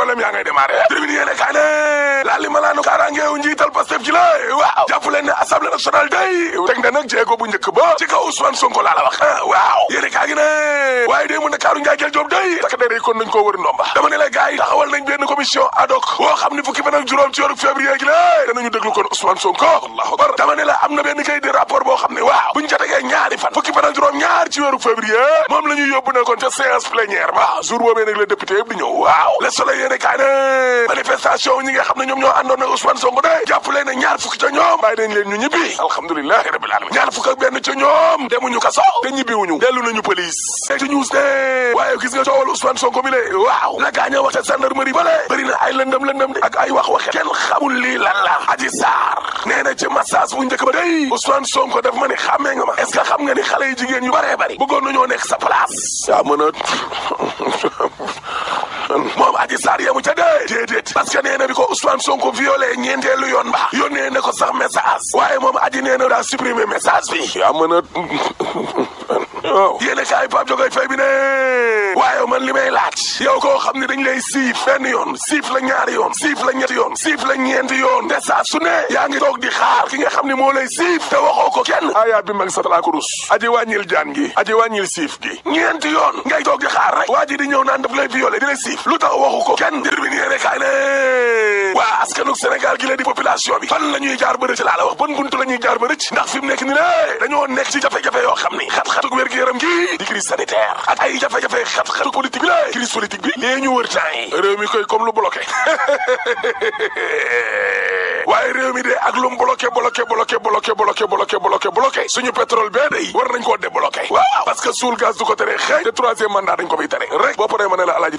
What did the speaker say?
problème yaa ngay démarré tribune yéene kaay ne laa li malaanu kaaraangeewu njiital Pastef ci la waaw jàpp leen ne assemblée nationale day teg na nag jéego bu njëkk ba ci kaw Ousmane Sonko laa la wax waaw yéene kaay gi ne waaye day mu Ndakaaru Njaay jël Joob day takk der yi kon nañ koo wër ndomba dama ne la gars yi taxawal nañ benn commission ad hoc boo xam ni fukki fan ak juróom ci weeru février gi la danañu déglu kon Ousmane Sonko allahu akbar dama ne la am na benn kay di rapport boo xam ne waaw buñ ca tegee ñaari fan fukki fan ak juróom ñaar ci weeru février moom la ñuy yóbbu ne kon ca séance plénière ba jour boobee nag la député yëpp di ñëw waaw Le Soleil yéene kaay ne manifestation ñi nga xam ne ñoom ñoo àndoon ak Ousmane Sonko de jàpp leen ne ñaar fukki ca ñoom bàyyi nañ leen ñu ñibbi alhamdulilahi rabbil alamin ñaar fukk ak benn ca ñoom demuñu kaso te ñibbiwuñu dellu nañu police ci news ne waaye gis nga coowal Ousmane Sonko mi le waaw la gaaña wax ca gendarmerie bale bëri na ay lëndëm de ak ay wax waxe kenn xamul lii lan la Adji Sarr nee na ci massage bu njëkk ba day Ousmane Sonko daf ma ni xàmmee nga ma est-ce que xam nga ni xale yi jigéen yu bëree bëri bëggoon nañoo nekk sa place yaa mën a moom Adji Sarr yamu ca dee déedéet parce que nee na bi ko Ousmane Sonko violé ñeenteelu yoon ba yónnee na ko sax message waaye moom Adji nee na daa supprimer message bi yaa mën a waaw yéen a kaay Pape Jogoy Faye bi ne waaye man li may laaj yow koo xam ne dañ lay siif benn yoon siif la ñaari yoon siif la ñetti yoon siif la ñeenti yoon te saa su ne yaa ngi toog di xaar ki nga xam ne moo lay siif te waxoo ko kenn ayaat bi mag sa talaa ko rus aji wàññil jaan gi aji wàññil siif gi ñeenti yoon ngay toog di xaar rek waa ji di ñëw naan daf lay violé di lay siif lu tax waxu ko kenn tribune yéene kaay ne waa askanu Sénégal gi la di population bi fan la ñuy jaar ba rëcc laa la wax ban buntu la ñuy jaar ba rëcc ndax fi mu nekk ni ne dañoo nekk ci jafe-jafe yoo xam ni xat-xatuk wér-gu-yaram gi di crise sanitaire ak ay jafe-jafe xat-xatuk politique bi la crise politique bi lée ñu wër temps yi réew mi koy comme lu bloqué waaye réew mi de ak lu mu bloqué suñu pétrole bee day war nañ koo débloqué waaw parce que suul gaz du ko tere xëy te troisième mandat dañ ko fiy tere rek boo paree ma ne la alaaji